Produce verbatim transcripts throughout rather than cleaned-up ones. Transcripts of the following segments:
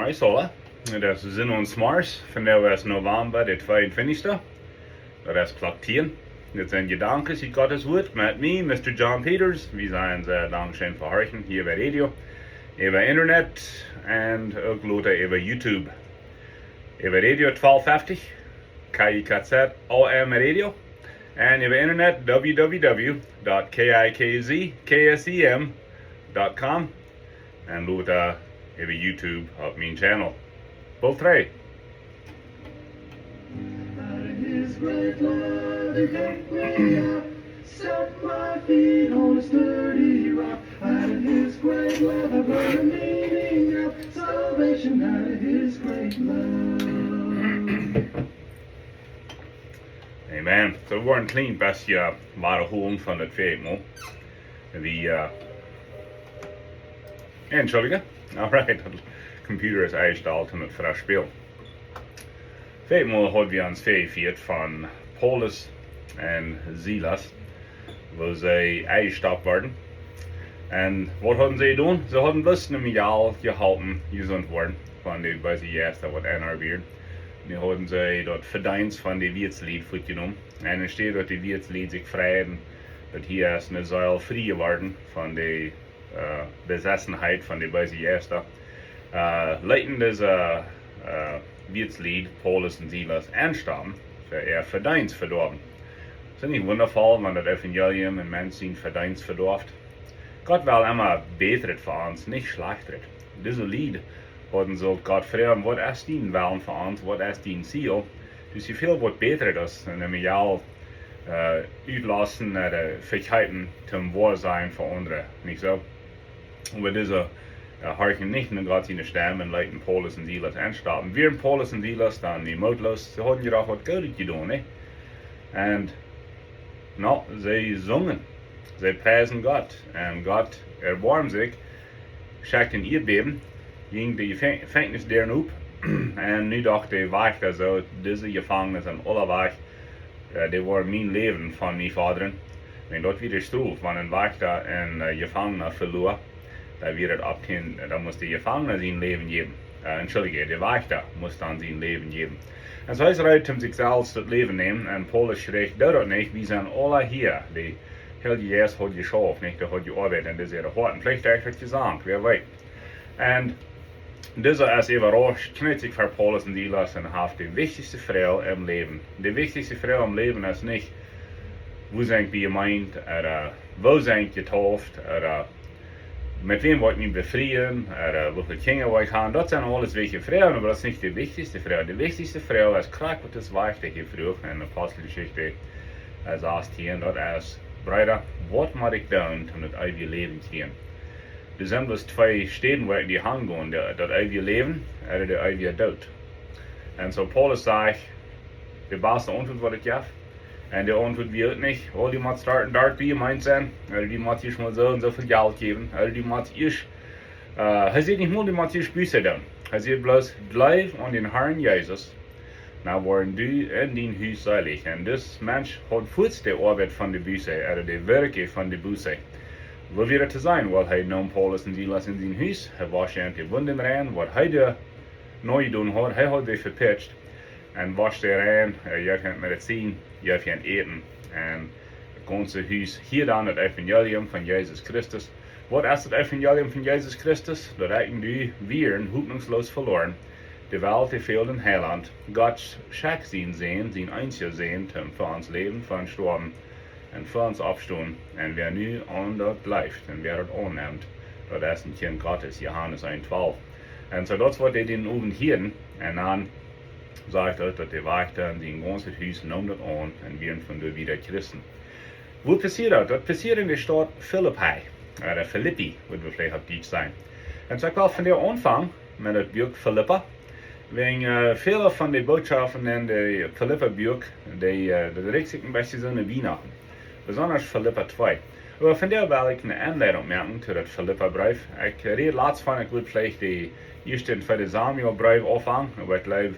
Hoi aula. Daut es Sinn ons Mars. Vondoag es November de tweeuntwintichste. Daut es Klock tieen. Dit sent Jedanken ut Gottes Wuat met mie, Mister John Peters. Wie sajen sea dankscheen fa horchen hia bie Radio, äwa Internet un uk lota äwa YouTube. Äwa Radio twalf feftich, K I K Z A M Radio. Un äwa Internet, W W W dot K I K Z K S E M dot com. Un lota äwa YouTube opp mien channel. Boolt trigj. Out of his great love, he picked me up, set my feet on a sturdy rock. Out of his great love, I've learned the meaning of salvation. Out of his great love. Amen. So, wie woaren een kjlien bät wada hoolen von daut Fädmol. Wie, uh, entschuldigen. All right. Computer es enjestalt un et fresch spielen. Fädmol haud wie ons Fäd jefieet von Paulus un Silas, wua see enjestoppt worden. Un waut hauden see jedonen? See hauden bloos een Mejal jeholpen jesunt woaren von de beese Jeista, waut en ar wieren. Nu hauden see daut Vedeenst von de Wieetslied fuatjenomen. Un enne Städ daut de Wieetslied sikj freiden, daut hia es eene Seel frie jeworden von de, äh, Besessenheit von de beese Jeista, äh, leeten dise, äh, Wieetslied Paulus un Silas enstoppen, fa äa Vedeenst vedoawen. Es daut nich wundavoll, wan daut Evangelium een Mensch sien Vedeenst vedoaft? Gott well emma Bätret fa ons, nich Schlajchtret. Dise Lied hauden sult Gott froagen: Waut es dien Wellen fa ons? Waut es dien Ziel? Daut es väl waut bätret aus een Mejal, äh, utloten, äh, vekjeepen, toom woa sennen fa aundre. Nich soo? Oba dise, äh, horchten nich no Gott siene Stemm un leeten Paulus un Silas enstoppen. Wieren Paulus un Silas dan nu mootloos? See hauden je doch waut Goodet jedonen, nä? Un, nu, see sungen. See priesen Gott. Un Gott erboarmd sikj, schekjt een Ieedbäben, jinkj de Jefenkjnisdäaren op. Un nu docht de Wajchta soo: Dise Jefangene sent aula wajch, äh, dee woaren mien Läwen von mie fodren. Wan daut wia de Strof, wan een Wajchta een, äh, Jefangna veloa, dan wia daut opp dän, dan must de Jefangna sien Läwen jäwen. Äh, entschuldicht, de Wajchta must dan sien Läwen jäwen. Un soo es hee reed, om sikj selfst daut Läwen nämen. Un Paulus schrieech: Doo daut nich, wie sent aula hia. De Heilje Jeist haud jeschauft, nich? Dee haud jeoabeit un dee säd: Hoat, veleicht haft hee jesankt, wäa weet. Un dise es äwarauscht, kjneet sikj ver Paulus un Silas un haft de wichtichste Froag em Läwen. De wichtichste Froag em Läwen es nich, wua sie ekj bie Jemeent, ooda wua sie ekj jetauft, ooda met wäm woa ekj mie befrieen, ooda woo väl Kjinja woa ekj haben. Daut sent aules wichtje Froagen, oba daut es nich de wichtichste Froag. De wichtichste Froag es krakjt waut dis Wajchta hia fruach en Aposteljeschicht, äh, sastieen. Daut es: Breeda, waut mott ekj doonen, om daut eewje Läwen kjrieen? Doa sent bloos twee Städen, wua ekj hia hangonen, de, daut eewje Läwen ooda de eewje Doot. Un soo Paulus sajcht, de baste Auntwuat waut ekj jeef. Un de Auntwuat wia uk nich: Oh, du motst doa un doa bie Jemeent sennen, ooda du motst ieescht mol soo un soo väl Jelt jäwen, ooda du motst ieescht, äh, hee säd nich mol, du motst ieescht Buße doonen. Hee säd bloos: Jleew aun dän Harn Jesus, dan woascht du un dien Hus seelich. Un dis Mensch haud fuaz de Oabeit von de Buße, ooda de Werkje von de Buße. Woo wia daut to sennen? Well, hee neem Paulus un Silas en sien Hus, hee wosch an de Wunden rein, waut hee doa nojedonen haud, hee haud dee vepitscht, un wosch dee rein, äh, jeef an Medizin, jeef an Äten. Un daut gaunze Hus hieed dan daut Evangelium von Jesus Christus. Waut es daut Evangelium von Jesus Christus? Daut ekj un du wieren hopninjsloos veloaren. De Welt, dee fäld een Heilaunt. Gott schekjt sienen Sän, sienen eensjen Sän, toom fa ons läwen, fa ons stoawen un fa ons oppstonen. Un wäa nu aun daut jleeft un wäa daut aunnemt, daut es een Kjint Gottes, Johanes eent twalf. Un soo daut es waut dee dän Owent hieeden. Un dan sajcht daut, daut de Wajchta un sien gaunzet Hus neemen daut aun un wieren von doa wieda Christen. Wua passieed daut? Daut passieed en de Staut Filippi, ooda Filippi, wudd wie veleicht opp Dietsch sajen. Un soo ekj well vondoag aunfangen met daut Buak Filippa. Wäajen, äh, väle von de Bootschoften en daut Filippa Buak, dee, äh, daut rikjt sikj een bät soo no Wienachten. Besonda Filippa twee. Oba vondoag well ekj eene Enleidunk moaken to daut Filippa Breef. Ekj räd latst von, ekj wull veleicht de ieeschte un tweede Samuel Breef aunfangen, oba ekj jleew,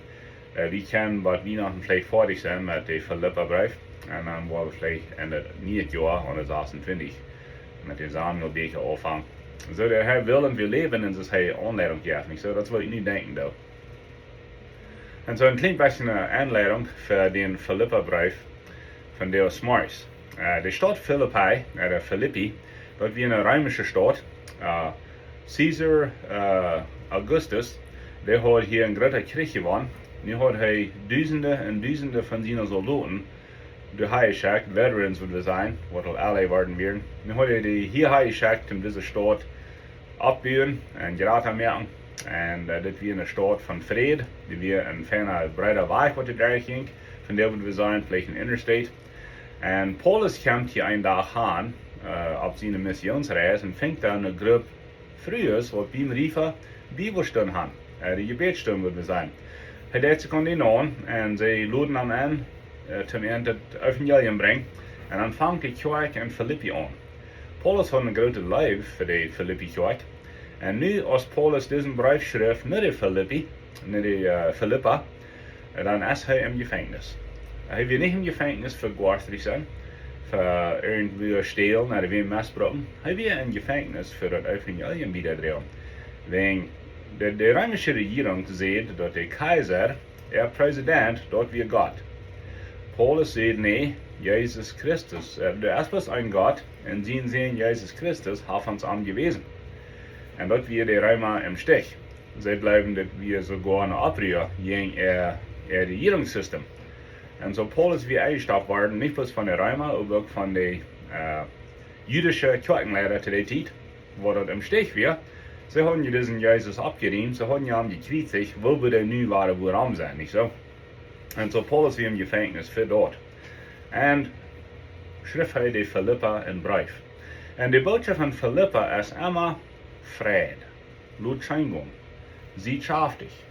äh, wie kjennen bie Wienachten veleicht foadich sennen met de Filippa Breef. Un dan woa wie veleicht en daut niee Joa aun de sasuntwintich met dän Samuel Bieekja aunfangen. Soo, de Herr well, daut wie läwen un soo hee Aunleidunk jeft, nich soo? Daut es waut ekj nu denkjen doo. Un soo een kjlien bät eene Aunleidunk fa dän Filippa-Breef von Deo Smaris. Äh, de Staut Filippi, äh, de Filippi, daut wia eene reemische Staut. Äh, Caesar, äh, Augustus, dee haud hia een grooten Kjrich jewonnen. Nu haud hee Dusende un Dusende von siene Soldoten doa han jeschekjt, veterans wudd wie sajen, waut aul ella worden wieren. Nu haud hee dee hia han jeschekjt, om dise Staut oppbuen un jrata moaken. Un, äh, dit wia eene Staut von Fräd. Dit wia een feina breeda Wajch, waut doa derchjinkj. Von doa wudd wie sajen, veleicht een interstate. Un Paulus kjemt hia een Dach han, äh, opp siene Missionsreis un finjt doa eene Grupp Frues, waut biem Riefa Bibelstund han, äh, de Jebädsstund wudd wie sajen. Hee deed sikj aun dee aun un see loden am en, äh, toom an daut Evangelium brinjen. Un dan fangt de Kjoakj en Filippi aun. Paulus haud eene groote Leew fa de Filippi-Kjoakj. Un nu, aus Paulus disen Breef schrift no de Filippi, no de, äh, Filippa, äh, dan es hee em Jefenkjnis. Hee wia nich em Jefenkjnis fa goartrich sennen, fa irjentwäm stälen ooda wäm mesbruken. Hee wia em Jefenkjnis fa daut Evangelium wieda to droagen. Wäajen de, de reemische Rejierunk säd, daut de Kjeisa, äa Präsident, daut wia Gott. Paulus säd: "Nä, Jesus Christus, äh, doa es bloos een Gott, un sien Sän Jesus Christus haft ons am jewäsen." Un daut wia de Reema em Stich. See jleewden, daut wia soogoa een Oppruhr jäajen äa, äa Rejierungssystem. Un soo Paulus wia enjestoppt worden, nich bloos von de Reema, oba uk von de, äh, jüdische Kjoakjenleida to dee Tiet, wua daut em Stich wia. See hauden je disen Jesus oppjerieemt, see hauden je am jekjriezicht, woo wudd hee nu wada, wuarom sennen, nich soo? Un soo Paulus wia em Jefenkjnis fa daut. Un schrift hee de Filippa een Breef. Un de Bootschoft von Filippa es emma: Fräd, lot scheen gonen, sie schaftich,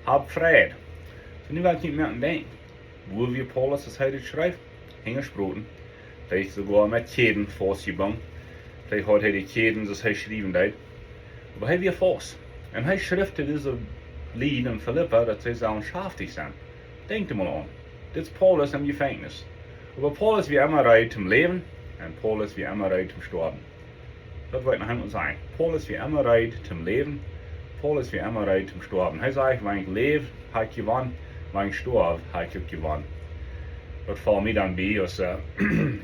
hab Fräd. Soo, nu well ekj junt moaken denkjen, wua wia Paulus, aus hee dit schreef? Hinja Sproten. Veleicht soogoa met Kjäden faustjebungen. Veleicht haud hee de Kjäden, soo aus hee schriewen deed. Oba hee wia faust. Un hee schrift to dise Lied en Filippa, daut see sellen schaftich sennen. Denkjt mol aun. Dit es Paulus em Jefenkjnis. Oba Paulus wia emma reed toom läwen un Paulus wia emma reed toom stoawen. Daut well ekj noch eemol sajen. Paulus wia emma reed toom läwen. Paulus wia emma reed toom stoawen. Hee säd: "Wan ekj läw, hab ekj jewonnen. Wan ekj stoaw, hab ekj uk jewonnen." Daut foll mie dan bie, aus, äh,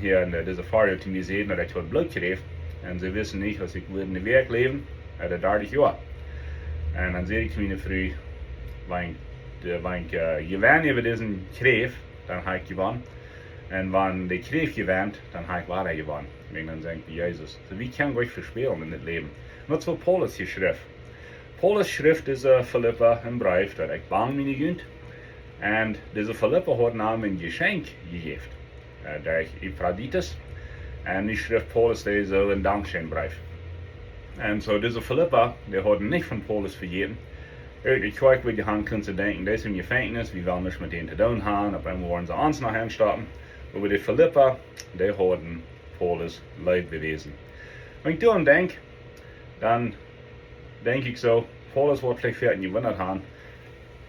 hia en, äh, dise Froag to mie säd, daut ekj haud Bloot jekjräft. Un see wisten nich, aus ekj wudd ne Wäakj läwen, äh, ooda dartich Joa. Un dan säd ekj to miene Fru: "Wan ekj, äh, wan ekj, äh, jewenn äwa dise Kjräft, dan hab ekj jewonnen. Un wan de Kjräft jewennt, dan hab ekj wada jewonnen." Wäajen dan sie ekj bie Jesus. Soo, wie kjennen nich vespälen en dit Läwen. Un daut es waut Paulus hia schrift. Paulus schrift dise Filippa een Breef, daut ekj bang miene Junt. Un dise Filippa haud am een Jeschenkj jejäft, äh, derch Epafroditus. Un nu schrift Paulus dee soo een Dankscheenbreef. Un soo dise Filippa, dee hauden nich von Paulus vejäten. Irjent, ekj wudd je han kunt denkjen, dee es em Jefenkjnis, wie wellen nuscht met dän to doonen han, opp eemol woaren see ons noch enstoppen. Oba de Filippa, dee hauden Paulus Leew bewäsen. Wan ekj doaraun denkj, dan denkj ekj soo, Paulus woat veleicht väl jewundat han,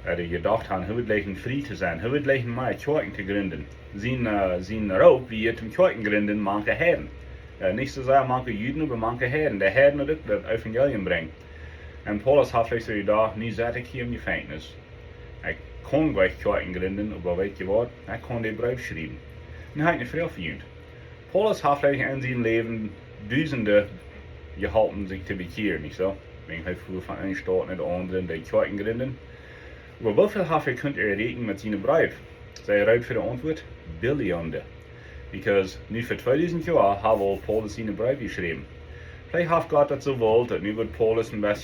äh, dee jedocht han, hee wudd jlikjen frie to sennen, hee wudd jlikjen mea Kjoakjen to jrinden. Sien, äh, sien Roop wia toom Kjoakjen jrinden mank de Heiden. Äh, nich soo sea mank de Juden, oba mank de Heiden. De Heiden daut uk daut Evangelium brinjen. Un Paulus haft veleicht soo jedocht: "Nu sit ekj hia em Jefenkjnis. Ekj kaun goanich Kjoakjen jrinden, oba weet jie waut? Ekj kaun dän Breef schriewen." Nu hab ekj ne Froag fa junt. Paulus haft veleicht en sien Läwen Dusende jeholpen, sikj to bekjieren, nich soo? Wäajen hee fua von eene Staut no de aundre un deed Kjoakjen jrinden. Oba woo väl haft hee kunt erreichen met siene Breew? Sent jie reed fa de Auntwuat? Billionen. Because nu fa tweedusend Joa haft aul Paulus siene Breew jeschräwen. Veleicht haft Gott daut soo jewult, daut nu wudd Paulus een bät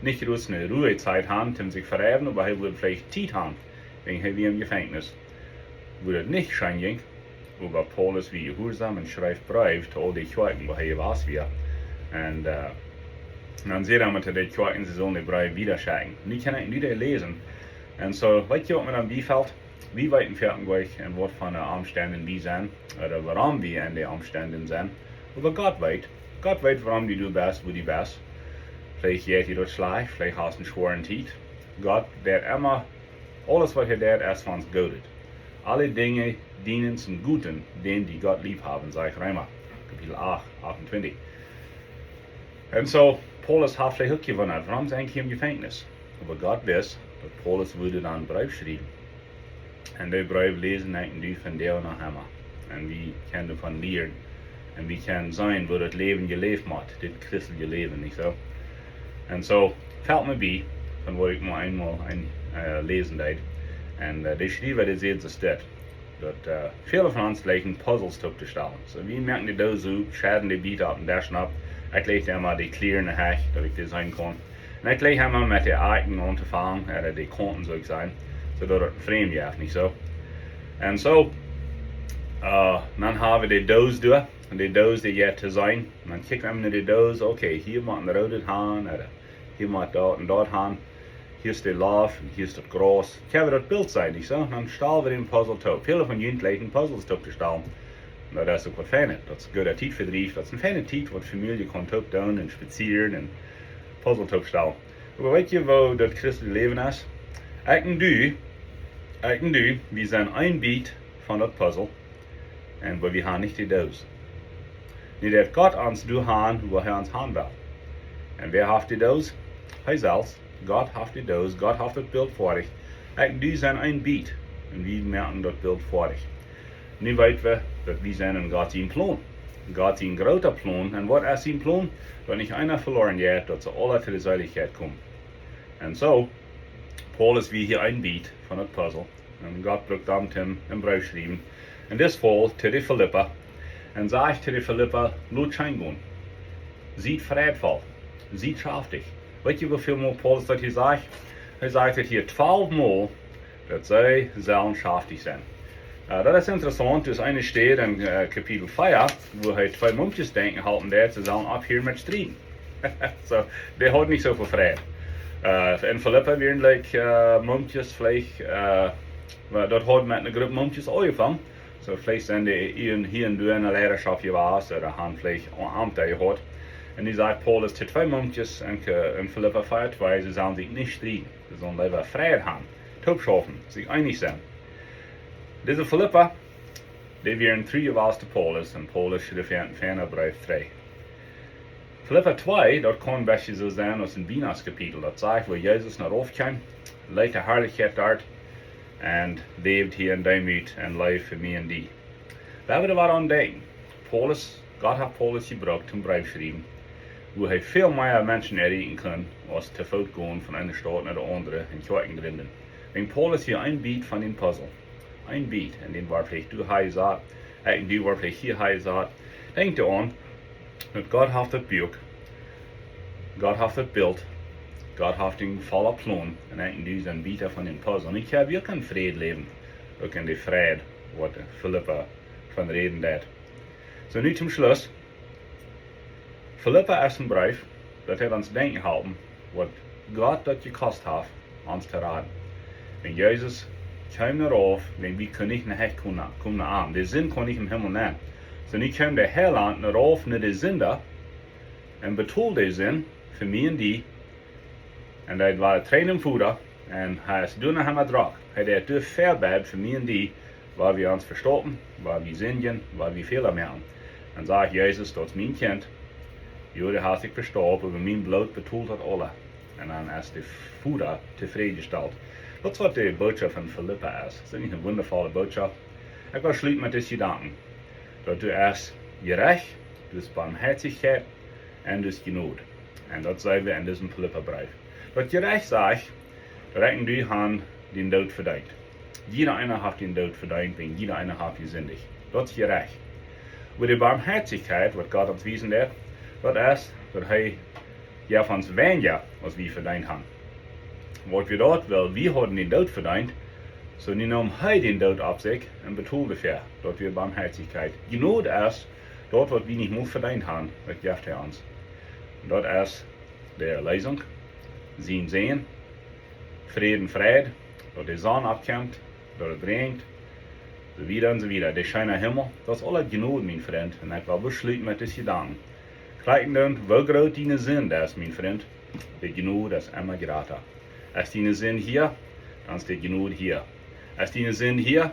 nich bloos ne Ruhezeit han, toom sikj vereinen, oba hee wudd veleicht Tiet han, wäajen hee wia em Jefenkjnis, wua daut nich scheen jinkj. Oba Paulus wia jehuarsom un schreef Breew to aul dee Kjoakjen, wua hee jewast wia. Un, äh, dan säd hee mau to dee Kjoakjen, see sullen dän Breew wieda schekjen. Nu kaun ekj nu dän läsen. Un soo, weet jie, waut mie dan biefelt? Wie weeten foaken nich, en waut fa Omstend wie sent, ooda wuarom wie en dee Omstend sent. Oba Gott weet. Gott weet, wuarom du doa best, wua du best. Veleicht jeit die daut schlajcht, veleicht hast du eene schwoare Tiet. Gott deit emma, aules waut hee deit, es fa ons Goodet. Alle Dinge dienen zum Guten, denen, die Gott lieb haben, sajcht Reema, Kapitel acht, achtuntwintich. Un soo, Paulus haft sikj uk jewundat, wuarom es hee hia em Jefenkjnis? Oba Gott wist, daut Paulus wudd dan een Breef schriewen. Un dän Breef läsen wie vondoag noch emol. Un wie kjennen doavon lieren. Un wie kjennen seenen, woo daut Läwen jeläft woat, dit christelje Läwen, nich soo? Un soo felt mie bie, von woo ekj mau eemol een, äh, läsen deed. Un, äh, de Schriewa, dee säd soo dit, daut, äh, väle von ons jlikjen Puzzles toop to stalen. Soo, wie moaken de Doos opp, schaufen de Bieta opp dän Desch nopp. Ekj jlikj emma de Kjlieren hia, daut ekj dee seenen kaun. Un ekj jlikj emma met de Akjen auntofangen, ooda de Kaunten, sull ekj sajen, soo daut et een Frame jeft, nich soo? Un soo, äh, dan hab wie de Doos doa, un de Doos, dee jeit to seenen. Un dan kjikj wie no de Doos, okay, hia mott een roodet han, ooda hia mott daut un daut han. Hia es de Loft un hia es daut Graus. Kjenn wie daut Bilt seenen, nich soo? Dan stal wie dän Puzzle toop. Väle von junt jlikjen Puzzles toop to stalen. Un daut es uk waut Fienet. Daut es goode Tietvedriew. Daut es eene fiene Tiet, waut Famielje kaun toop doonen un spazieren un Puzzle toop stalen. Oba weet jie, woo daut christelje Läwen es? Ekj un du, ekj un du, wie sent een Biet von daut Puzzle. Un wie haben nich de Doos. Nu deit Gott ons doa han, wua hee ons han well. Un wäa haft de Doos? Hee selfst. Gott haft de Doos, Gott haft daut Bilt foadich. Ekj un du sent een Biet. Un wie moaken daut Bilt foadich. Nu weet wie, daut wie sent enn Gott sien Plon. Gott sien groota Plon. Un waut es sien Plon? Daut nich eena veloren jeit, daut see aula to de Seelichkjeit komen. Un soo, Paulus wia hia een Biet von daut Puzzle. Un Gott brukt am toom een Breef schriewen. Un dit Paulus to de Filippa. Un sajcht to de Filippa: Lot scheen gonen. Siet freidvoll. Siet schaftich. Weet jie, woo väl mol Paulus daut hia sajcht? Hee sajcht daut hia twalf mol, daut see sellen schaftich sennen. Äh, daut es interessaunt, daut es eene Städ enn, äh, Kapitel vea, wua hee twee Mumkjes denkjen halpen deed, see sellen opphieren met strieden. Soo, dee haud nich soo väl Freid. Äh, enn Filippa wieren, like, äh, Mumkjes veleicht, äh, well, daut haud met eene Grupp Mumkjes aunjefongen. Soo, veleicht sent dee hia un, hia un doa enne Leidarschoft jewast, ooda haben veleicht Amta jehaut. Un nu sajcht Paulus to twee Mumkjes enn, enn Filippa vea twee, see sellen sikj nich strieden. See sellen leewa Freid haben, toop schaufen, sikj eenich sennen. Dise Filippa, dee wieren tru jewast to Paulus, un Paulus schreef an een fienen Breef trigj. Filippa twee, daut kaun een bät soo sennen aus een Wienachtsskapitel. Daut sajcht, wua Jesus no rauf kjeem, leet de Harlichkjeit doa un läft hia enn Deemoot un leeft fa mie un die. Wie haben doa waut aun denkjen. Paulus, Gott haft Paulus jebrukt toom Breef schriewen, wua hee väl mea Menschen erreichen kunn, aus to Foot gonen von eene Staut no de aundre un Kjoakjen jrinden. Wäajen Paulus wia een Biet von dän Puzzle. Een Biet. Un dän wort veleicht doa han jesat, ekj un du wort veleicht hia han jesat. Denkj doaraun, daut Gott haft daut Buak, Gott haft daut Bilt, Gott haft een volla Plon, un ekj un du sent Bieta von dän Puzzle. Un ekj hab uk een Fräd läwen, uk enn dän Fräd, waut Filippa von räden deed. Soo, nu toom Schluss. Filippa es een Breef, daut haft ons denkjen halpen, waut Gott daut jekost haft, ons to raden. Wan Jesus kjeem no rauf, wan wie kunnen nich no Hecht komen, komen no am. De Sind kunn nich em Himmel nenn. Soo, nu kjeem de Heilaunt no rauf no de Sinda un betold de Sind fa mie un die. Un hee wia trigj em Voda, un hee es doa no Himmel jetrocken. Hee deed doa Vebäd fa mie un die, wua wie ons vestoppen, wua wie sindjen, wua wie Fäla moaken. Un sajcht Jesus: Daut es mien Kjint, jo, dee haft sikj vestopt, oba mien Bloot betolt daut aula. Un dan es de Voda tofräd jestalt. Daut es waut de Bootschoft von Filippa es. Es daut nich eene wundafolle Bootschoft? Ekj well schluten met dise Jedanken. Daut doa es Jerecht, doa es Barmherzigkeit un doa es Jnod. Un daut seenen wie enn disen Filippa Breef. Daut Jerecht sajcht, daut ekj un du haben dän Doot vedeent. Jieda eena haft dän Doot vedeent, wan jieda eena haft jesindicht. Daut es Jerecht. Oba de Barmherzigkeit, waut Gott ons wiesen deed, daut es, daut hee jeef ons weinja aus wie vedeent haben. Waut wie daut, wiels wie hauden dän Doot vedeent, soo nu neem hee dän Doot opp sikj un betold doafäa. Daut wia Barmherzigkeit. Jnod es, daut waut wie nich mol vedeent haben, daut jeft hee ons. Un daut es de Erlösung, sien Säajen, Fräd un Freid, daut de Sonn oppkjemt, daut et räajent, soo wieda un soo wieda. De scheene Himmel, daut es aula Jnod, mien Frint. Un ekj well bloos schluten met dise Jedanken. Kjikj dan, woo groot diene Sind es, mien Frint, de Jnod es emma jrata. Es diene Sind hia, dan es de Jnod hia. Es diene Sind hia,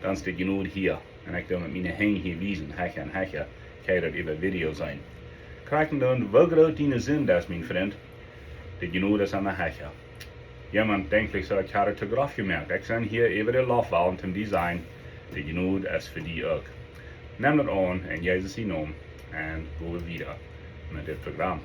dan es de Jnod hia. Un ekj doo met miene Henj hia wiesen, hecha un hecha, kjenn jie daut äwa Video seenen. Krakjt endoont woo groot diene Sind es, mien Frint, de Jnod es emma hecha. Jemaunt denkjt veleicht soo: "Ekj hab et too groff jemoakt. Ekj sie hia äwa de Loftwallen toom Design. De Jnod es fa die uk." Nem daut aun en Jesus sienen Nomen un go wieda met dit Program.